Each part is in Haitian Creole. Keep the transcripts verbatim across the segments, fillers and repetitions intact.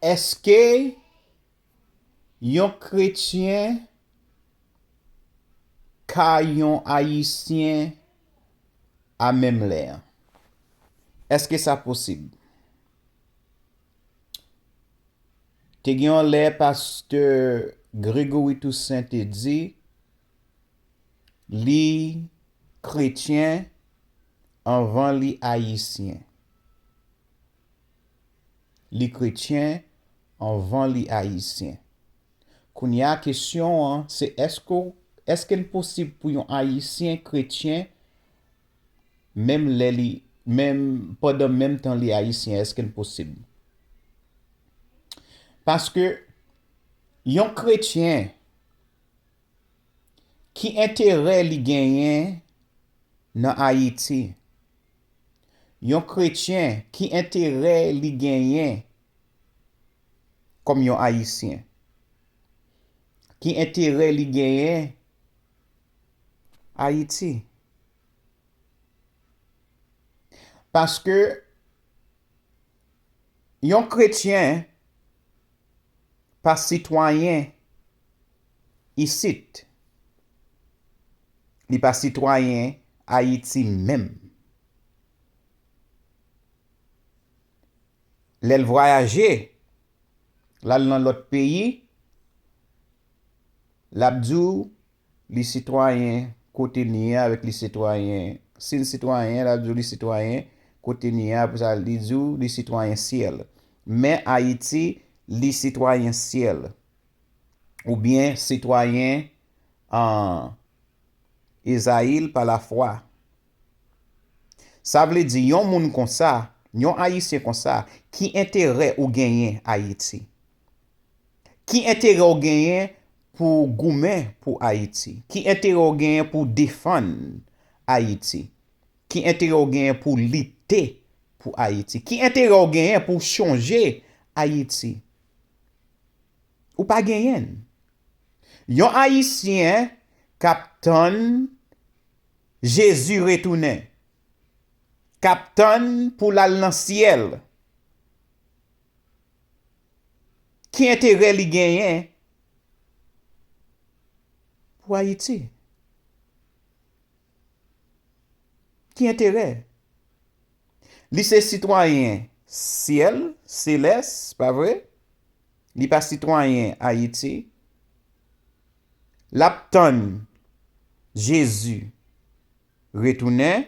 Èske yon kretyen ka yon ayisyen a menm lè an? Èske sa posib? Te gen yon lè pastè Gregory Toussaint te di, li kretyen anvan li ayisyen. Li kretyen anvan li ayisyen. Kounye a, kesyon an, se èske w, èske l posib pou yon ayisyen kretyen menm lè li, menm pandan menm tan li ayisyen, èske l posib? Paske yon kretyen, ki enterè li genyen nan Ayiti? Yon kretyen, ki enterè li genyen kòm yon ayisyen? Ki enterè li genyen Ayiti? Paske yon kretyen pa sitwayen isit. Li pa sitwayen Ayiti menm. Lè l vwayaje, l al nan lòt peyi, l ap di w li sitwayen kote li ye avèk li sitwayen, si l sitwayen, l ap di w li sitwayen kote li ye, apre sa, li di w li sitwayen syèl. Men Ayiti, li sitwayen syèl. Oubyen sitwayen, an, Ezayil pa lafwa. Sa vle di, yon moun konsa, yon ayisyen konsa, ki enterè ou genyen Ayiti? Ki enterè w genyen pou w goumen pou Ayiti? Ki enterè w genyen pou w defann Ayiti? Ki enterè w genyen pou w lite pou Ayiti? Ki enterè w genyen pou w chonje Ayiti? Ou pa genyen l. Yon ayisyen k ap tann Jezi retounen, k ap tann pou l al nan syèl, ki enterè li genyen pou Ayiti? Ki enterè? Li se sitwayen syèl, selès, pa vre? Li pa sitwayen Ayiti. L ap tann Jezi retounen.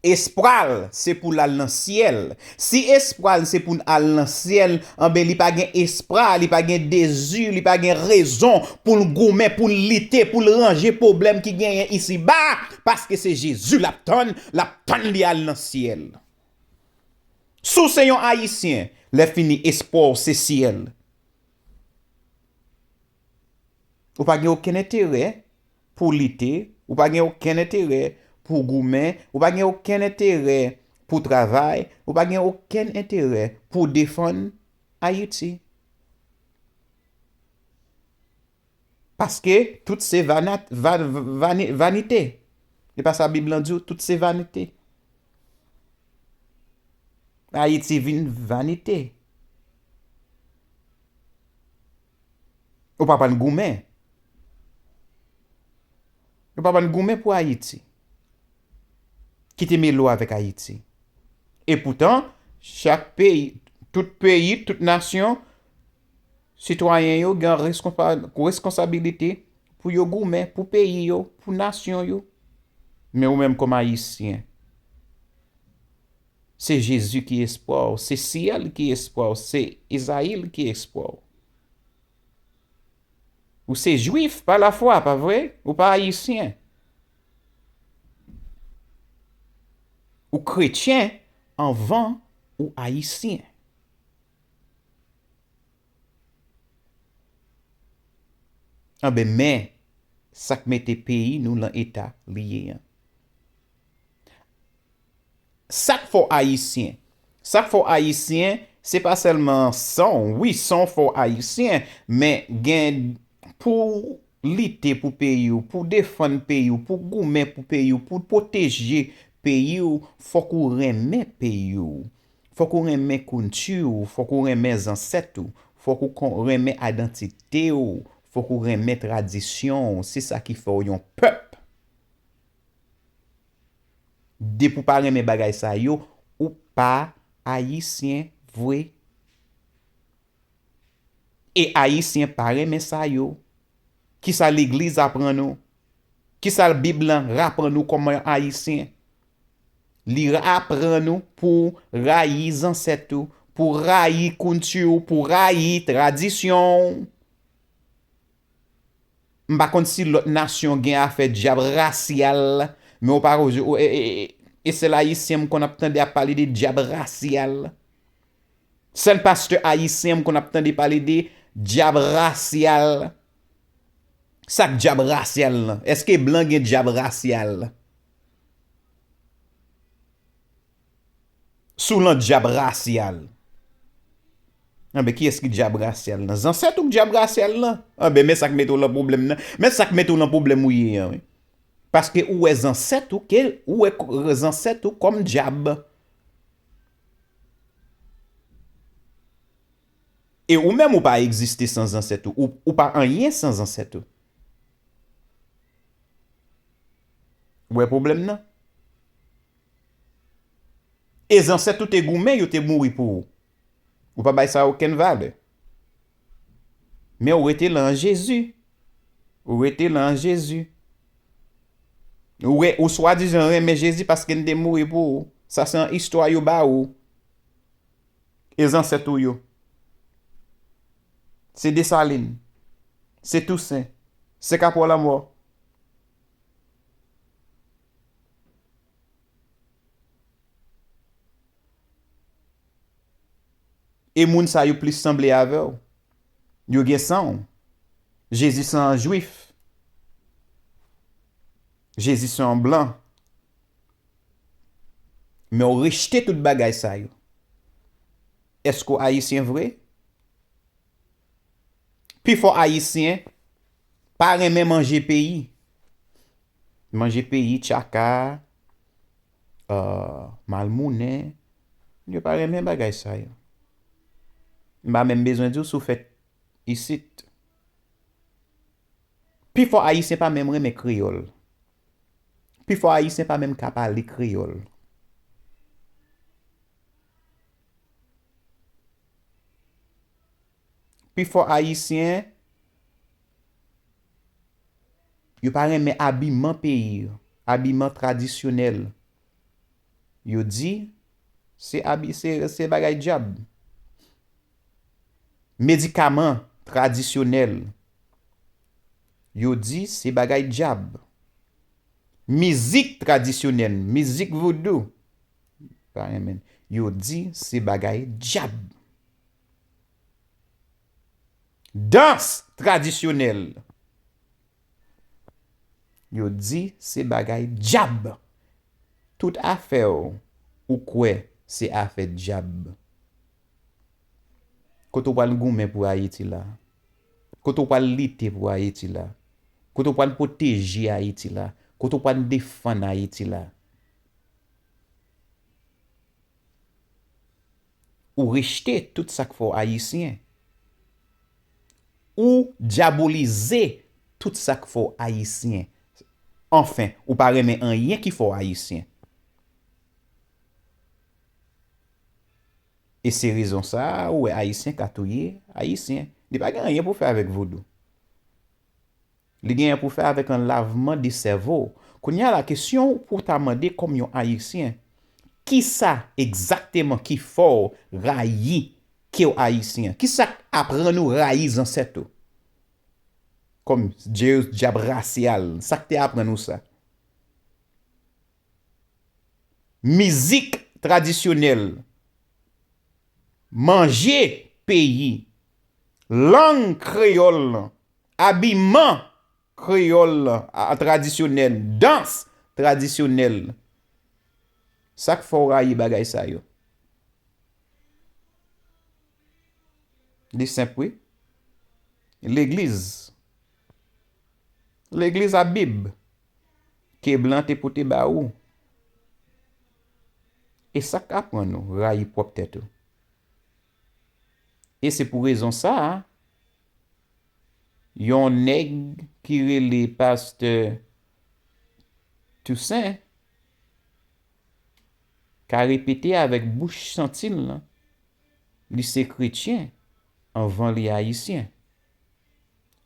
Espwa l se pou l al nan syèl. Si espwa l se pou l al nan syèl, anben, li pa gen espwa, li pa gen dezi, li pa gen rezon pou l goumen, pou l lite, pou l ranje pwoblèm ki genyen isiba, paske se Jezi l ap tann, l ap tann li al nan syèl. Si w se yon ayisyen, lè fini espwa w se syèl. Ou pa gen okenn enterè pou w lite, ou pa gen okenn enterè pou w goumen, ou pa gen okenn enterè pou w travay, ou pa gen okenn enterè pou w defann Ayiti. Paske tout se vana-, va-, vani-, vanite. E pa sa Bib lan di w, tout se vanite. Ayiti vin vanite. Ou pa pral goumen. Ou pa pral goumen pou Ayiti. Ki te mele w avèk Ayiti. Epoutan, chak peyi, tout peyi, tout nasyon, sitwayen yo gen reskonsa-, reskonsabilite pou yo goumen pou peyi yo, pou nasyon yo. Men ou menm kòm ayisyen, se Jezi ki espwa w, se syèl ki espwa w, se Ezayil ki espwa w. Ou se jwif pa lafwa, pa vre? Ou pa ayisyen. Ou kretyen anvan ou ayisyen. Anben, men sa k mete peyi nou lan eta li ye an. Sa k fè w ayisyen? Sa k fè w ayisyen, se pa sèlman san w. Wi, san w fè w ayisyen, men gen pou w lite pou peyi w, pou w defann peyi w, pou w goumen pou peyi w, pou w pwoteje peyi w, fòk ou renmen peyi w. Fòk ou renmen kilti w, fòk ou renmen zansèt ou, fòk ou kon-, renmen idantite w, fòk ou renmen tradisyon w. Se sa ki fè w yon pèp. Depi w pa renmen bagay sa yo, ou pa ayisyen vre. E ayisyen pa renmen sa yo. Kisa legliz aprann ou? Kisa Bib lan aprann ou kòm ayisyen? Li aprann ou pou rayi zansèt ou, pou rayi kilti w, pou rayi tradisyon w. M pa konn si lòt nasyon gen afè dyab rasyal, men w pa, e, e, e, e sèl ayisyen m konn ap tande ap pale de dyab rasyal. Sèl pastè ayisyen m konn ap tande pale de dyab rasyal. Sa k dyab rasyal lan? Èske blan gen dyab rasyal? Sou lan dyab rasyal. Anben, kiyès ki dyab rasyal lan? Zansèt ou k dyab rasyal lan? Anben, men sa k mete w lan pwoblèm nan. Men sa k mete w lan pwoblèm ou ye an, wi. Paske ou wè zansèt ou ke, ou wè k-, zansèt ou kòm dyab. E ou menm ou pa egziste san zansèt ou. Ou, ou pa anyen san zansèt ou. Ou wè pwoblèm nan? E zansèt ou te goumen, yo te mouri pou ou. Ou pa bay sa okenn valè. Men ou rete la an Jezi. Ou rete la an Jezi. Ou re-, ou swadizan renmen Jezi paske l te mouri pou ou. Sa se yon istwa yo ba ou. E zansèt ou yo. Se Desalin. Se Tousen. Se Kapwa Lanmò. E moun sa yo plis sanble avè w. Yo gen san w. Jezi se yon jwif. Jezi se yon blan. Men w rejte tout bagay sa yo. Èske w ayisyen vre? Pifò ayisyen pa renmen manje peyi. Manje peyi, tchaka, euh, malmounen. Yo pa renmen bagay sa yo. M pa menm bezwen di w si w fèt isit. Pifò ayisyen pa menm renmen kreyòl. Pifò ayisyen pa menm ka pale kreyòl. Pifò ayisyen, yo pa renmen abiman peyi yo, abiman tradisyonèl. Yo di, se abi-, se, se bagay dyab. Medikaman tradisyonèl. Yo di, se bagay dyab. Mizik tradisyonèl, mizik vodou. Pa renmen. Yo di, se bagay dyab. Dans tradisyonèl. Yo di se bagay dyab. Tout afè w, ou kwè se afè dyab. Kote w pral goumen pou Ayiti la? Kote w pral lite pou Ayiti la? Kote w pral pwoteje Ayiti la? Kote w pral defann Ayiti la? Ou rejte tout sa k fè w ayisyen. Ou dyabolize tout sa k fè w ayisyen. Anfen, ou pa renmen anyen ki fè w ayisyen. E se rezon sa a, ou wè ayisyen ka touye ayisyen. Li pa gen anyen pou fè avèk vodou. Li genyen pou fè avèk anlavman de sèvo. Kounye a la, kesyon pou w ta mande kòm yon ayisyen, kisa egzakteman ki fè w rayi ke w ayisyen? Kisa k aprann ou rayi zansèt ou? Kòm dye, dyab rasyal, sa k te aprann ou sa? Mizik tradisyonèl, manje peyi, lang kreyòl lan, abiman kreyòl lan, a, tradisyonèl, dans tradisyonèl. Sa k fè w rayi bagay sa yo? Li senp, wi. Legliz. Legliz a Bib ke blan te pote ba ou. E sa k aprann ou rayi pwòp tèt ou. E se pou rezon sa a, yon nèg ki rele pastè Toussaint ka repete avèk bouch santi l lan, li se kretyen anvan li ayisyen.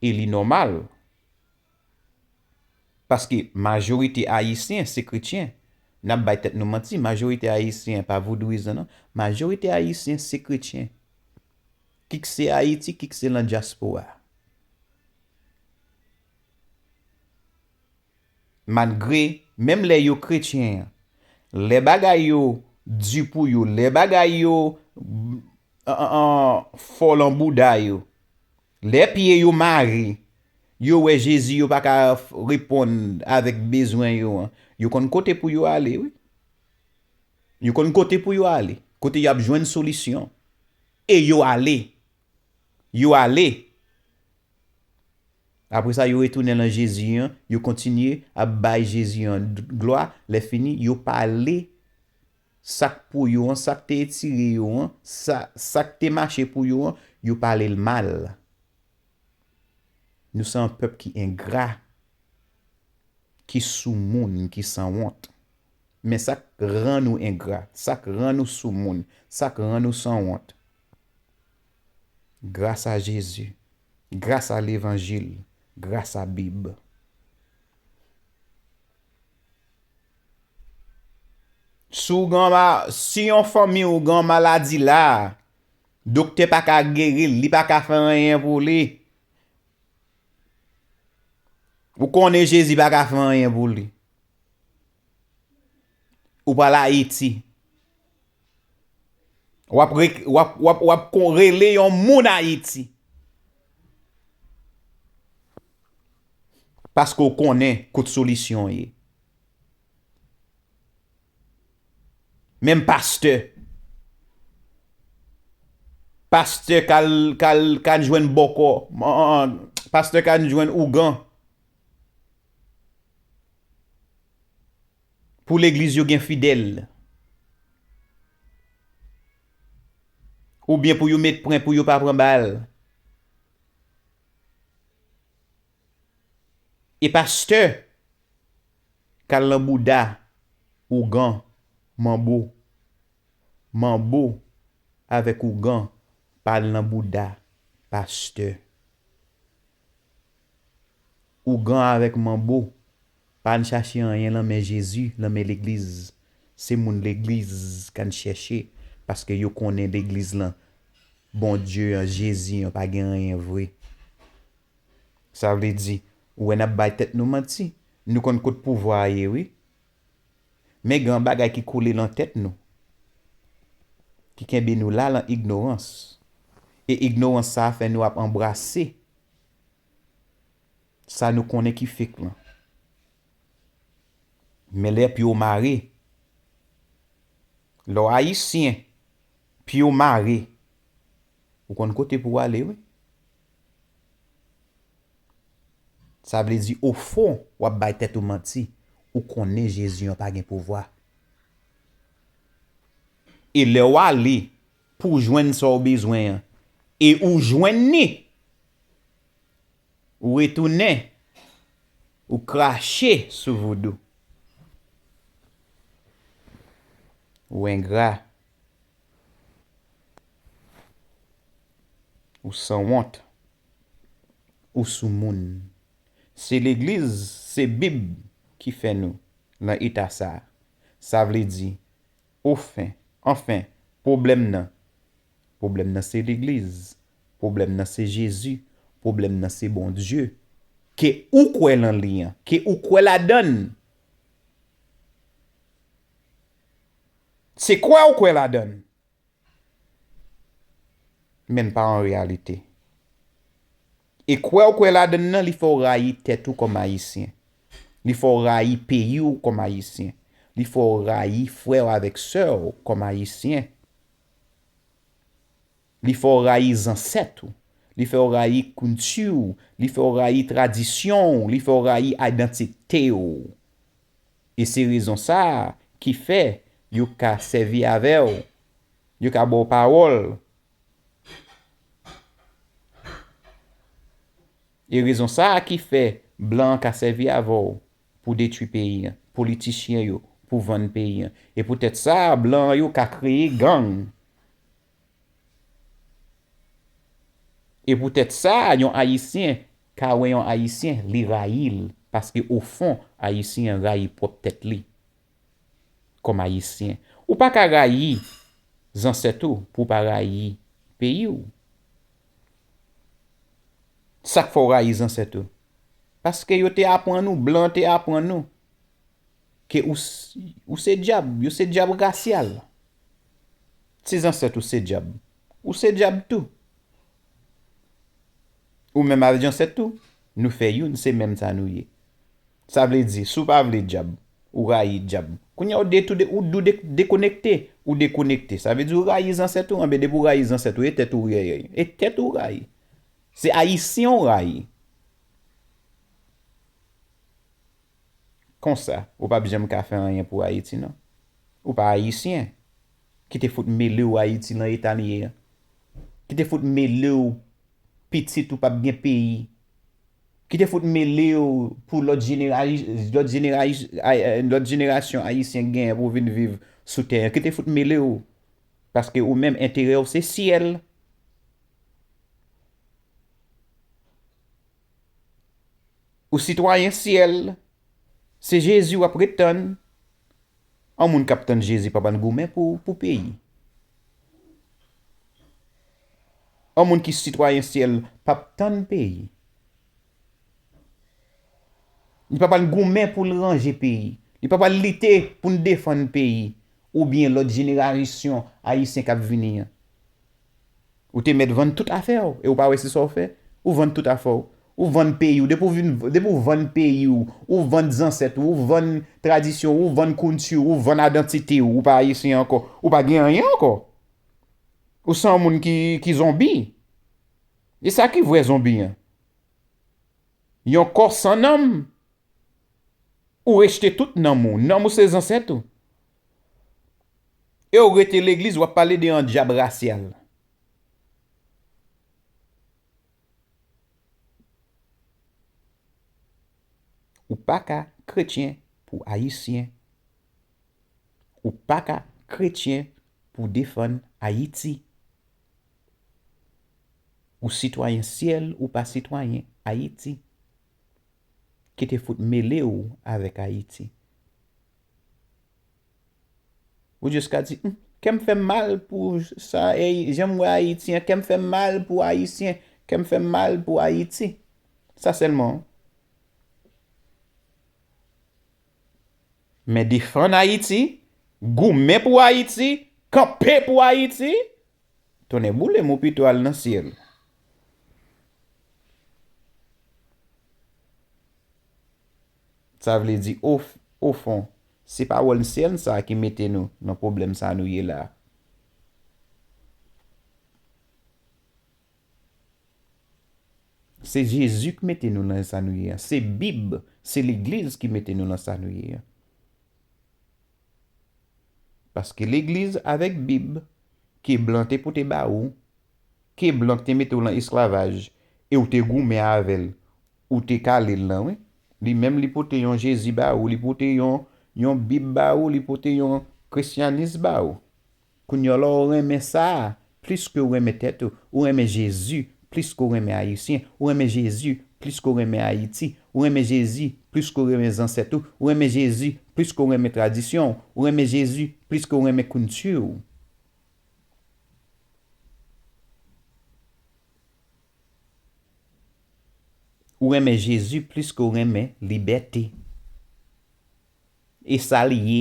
E li nòmal. Paske majorite ayisyen se kretyen. N ap bay tèt nou manti, majorite ayisyen pa vodouyizan non. Majorite ayisyen se kretyen. Kik se Ayiti, kik se lan dyaspora. Malgre, menm lè yo kretyen an, lè bagay yo di pou yo, lè bagay yo an, an, an, fò lan bouda yo, lè pye yo mare, yo wè Jezi, yo pa ka f- reponn avèk bezwen yo an, yo konn kote pou yo ale, wi. Yo konn kote pou yo ale, kote y ap jwenn solisyon. E yo ale. Yo ale. Apre sa, yo retounen lan Jezi an, yo kontinye ap bay Jezi an glwa. Lè fini, yo pale sa k pou yo an, sa k te etire yo an, sa, sa k te mache pou yo an, yo pale l mal. Nou se yon pèp ki engra, ki soumoun, ki sanwont. Men sa k rann nou engra, sa k rann nou soumoun, sa k rann nou sanwont, gras a Jezi, gras a levanjil, gras a Bib. Si w gen ma, si yon fanmi w gen maladi la, doktè pa ka geri l, li pa ka fè anyen pou li. Ou konnen Jezi pa ka fè anyen pou li. Ou pral Ayiti. W ap re- w ap, w ap, w ap kon- rele yon moun Ayiti. Paske w konnen kote solisyon ye. Menm pastè. Pastè k al, k al, k al jwenn bòkò. An, an, an, pastè k al jwenn ougan. Pou legliz yo gen fidèl. Oubyen pou yo met pwen pou yo pa pran bal. E pastè k al nan bouda ougan, manbo. Manbo avèk ougan pa al nan bouda pastè. Ougan avèk manbo pa al chache anyen lan men Jezi, lan men legliz. Se moun legliz k al chèche, paske yo konnen legliz lan, Bondye an, Jezi an, pa gen anyen vre. Sa vle di, ou wè n ap bay tèt nou manti. Nou konn kot pouvwa a ye, wi. Men gen yon bagay ki kole lan tèt nou, ki kenbe nou la lan ignorans. E ignorans sa a fè nou ap anbrase sa nou konnen ki fake lan. Men lè pye w mare, lè w ayisyen, pye w mare, ou konn kote pou w ale, wi. Sa vle di, ofon, w ap bay tèt ou manti. Ou konnen Jezi an pa gen pouvwa. E lè w ale pou w jwenn sa w bezwen an, e ou jwenn li, ou retounen, ou krache sou vodou. Ou engra. Ou sanwont. Ou soumoun. Se legliz, se Bib ki fè nou lan eta sa a. Sa vle di, ofen, anfen, pwoblèm nan, pwoblèm nan se legliz, pwoblèm nan se Jezi, pwoblèm nan se Bondye. Ke ou kwè lan li an, ke ou kwè ladan l. Se kwè ou kwè ladan l. Men n pa an reyalite. E kwè ou kwè ladan l nan, li fè w rayi tèt ou kòm ayisyen. Li fè w rayi peyi w kòm ayisyen. Li fè w rayi frè w avèk sè w kòm ayisyen. Li fè w rayi zansèt ou. Li fè w rayi kilti w. Li fè w rayi tradisyon w. Li fè w rayi idantite w. E se rezon sa a ki fè Yo ka sèvi avè w. Yo ka ba w pawòl. E rezon sa a ki fè blan an ka sèvi avè w pou detwi peyi an, politichyen yo, pou vann peyi an. E poutèt sa a, blan yo ka kreye gang. E poutèt sa a, yon Ayisyen ka wè yon Ayisyen, li rayi l, paske ofon, Ayisyen an rayi pwòp tèt li kòm Ayisyen. Ou pa ka rayi zansèt ou pou w pa rayi peyi w. Sa k fè w rayi zansèt ou? Paske yo te aprann ou, blan te aprann ou, ke ou, s- ou se dyab, yo se dyab rasyal. Si zansèt ou se dyab, ou se dyab tou. Ou menm avèk zansèt ou, nou fè youn, se menm sa nou ye. Sa vle di, si w pa vle dyab, ou rayi dyab. Kounye a, ou de-, tou de-, ou dou de-, dekonekte, ou dekonekte. Sa vle di, ou rayi zansèt ou, anben depi ou rayi zansèt ou, e tèt ou rayi. E tèt ou rayi. Se Ayisyen ou rayi. Konsa, ou p ap janm ka fè anyen pou Ayiti, non. Ou pa Ayisyen. Kite fout mele w Ayiti nan eta l ye a. Kite fout mele w pitit ou p ap gen peyi. Kite fout mele w pou lòt jenera-, lòt jenera-, ay-, lòt jenerasyon Ayisyen genyen pou vin viv sou tè a. Kite fout mele w. Paske ou menm enterè w se syèl. Ou sitwayen syèl, se Jezi w ap ret tann. Yon moun k ap tann Jezi p ap al goumen pou, pou peyi. Yon moun ki sitwayen syèl p ap tann peyi. Li p ap al goumen pou l ranje peyi. Li p ap al lite pou l defann peyi. Oubyen lòt jenerasyon ayisyen k ap vini an. Ou te mèt vann tout afè w, e ou pa wè se sa w fè? Ou vann tout afè w. Ou vann peyi w. Depi w vin, depi w vann peyi w, ou vann zansèt ou, ou vann tradisyon w, ou vann kilti w, ou vann idantite w, ou pa ayisyen ankò. Ou pa gen anyen ankò. Ou se yon moun ki, ki zonbi. E sa ki vrè zonbi an. Yon kò san nanm. Ou rejte tout nanm ou. Nanm ou se zansèt ou. E w rete legliz, w ap pale de yon dyab rasyal. Ou pa ka kretyen pou ayisyen. Ou pa ka kretyen pou defann Ayiti. Ou sitwayen syèl, ou pa sitwayen Ayiti. Kite fout mele w avèk Ayiti. Ou jis ka di, "Humm, kè m fè m mal pou sa, e jan m wè Ayiti an, kè m fè m mal pou Ayisyen, kè m fè m mal pou Ayiti." Sa sèlman. Men defann Ayiti, goumen pou Ayiti, kanpe pou Ayiti, tonnè boule m, ou pito al nan syèl. Sa vle di, o, ofon, se pawòl syèl sa a ki mete nou nan pwoblèm sa a nou ye la a. Se Jezi k mete nou nan sa nou ye a. Se Bib, se legliz ki mete nou nan sa nou ye a. Paske legliz avèk Bib, ke blan te pote ba ou, ke blan te mete w nan esklavaj, e w te goumen avè l, ou te kale l lan, wi. Li menm, li pote yon Jezi ba ou, li pote yon, yon Bib ba ou, li pote yon Krisyanis ba ou. Kounye a, lè w renmen sa a, plis ke w renmen tèt ou, ou renmen Jezi plis ke w renmen Ayisyen, ou renmen Jezi plis ke w renmen Ayiti, ou renmen Jezi plis ke w renmen zansèt ou, ou renmen Jezi plis ke w renmen tradisyon w, ou renmen Jezi plis ke w renmen kilti w. Ou renmen Jezi plis ke w renmen libète. E sa l ye.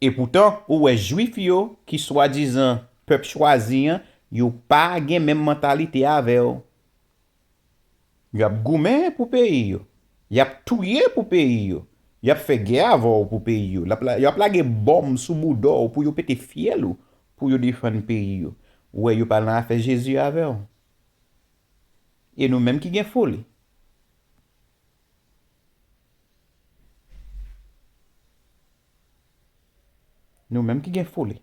Epoutan, ou wè Jwif yo, ki swadizan pèp chwazi an, yo pa gen menm mantalite avè w. Y ap goumen pou peyi yo. Y ap touye pou peyi yo. Y ap fè gè avè w pou peyi yo. L ap la-, y ap lage bòm sou bouda w pou yo pete fyèl ou, pou yo defann peyi yo. Ou wè, yo pa nan afè Jezi avè w. E nou menm ki gen foli. Nou menm ki gen foli.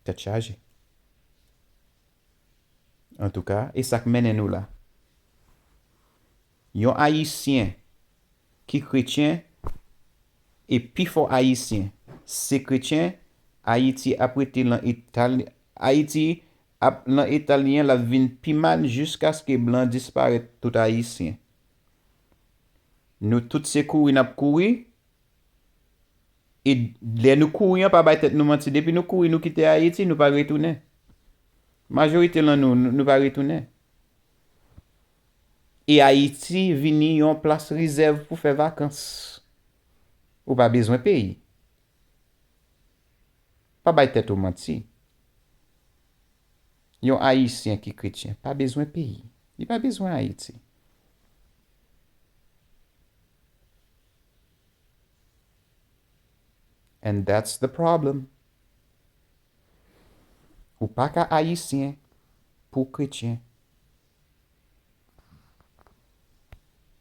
Tèt chaje. Antouka, e sa k mennen nou la. Yon Ayisyen ki kretyen e pifò Ayisyen se kretyen, Ayiti ap rete lan eta l, Ayiti ap lan eta l ye an, l ap vin pi mal jiskaske blan disparèt tout Ayisyen. Nou tout se kouri n ap kouri, e lè nou kouri an, pa bay tèt nou manti, depi nou kouri, nou kite Ayiti, nou pa retounen. Majorite lan nou, nou, nou pa retounen. E Ayiti vini yon plas rezèv pou fè vakans. Ou pa bezwen peyi. Pa bay tèt ou manti. Yon Ayisyen ki kretyen pa bezwen peyi. Li pa bezwen Ayiti. And that's the problem. Ou pa ka Ayisyen pou kretyen.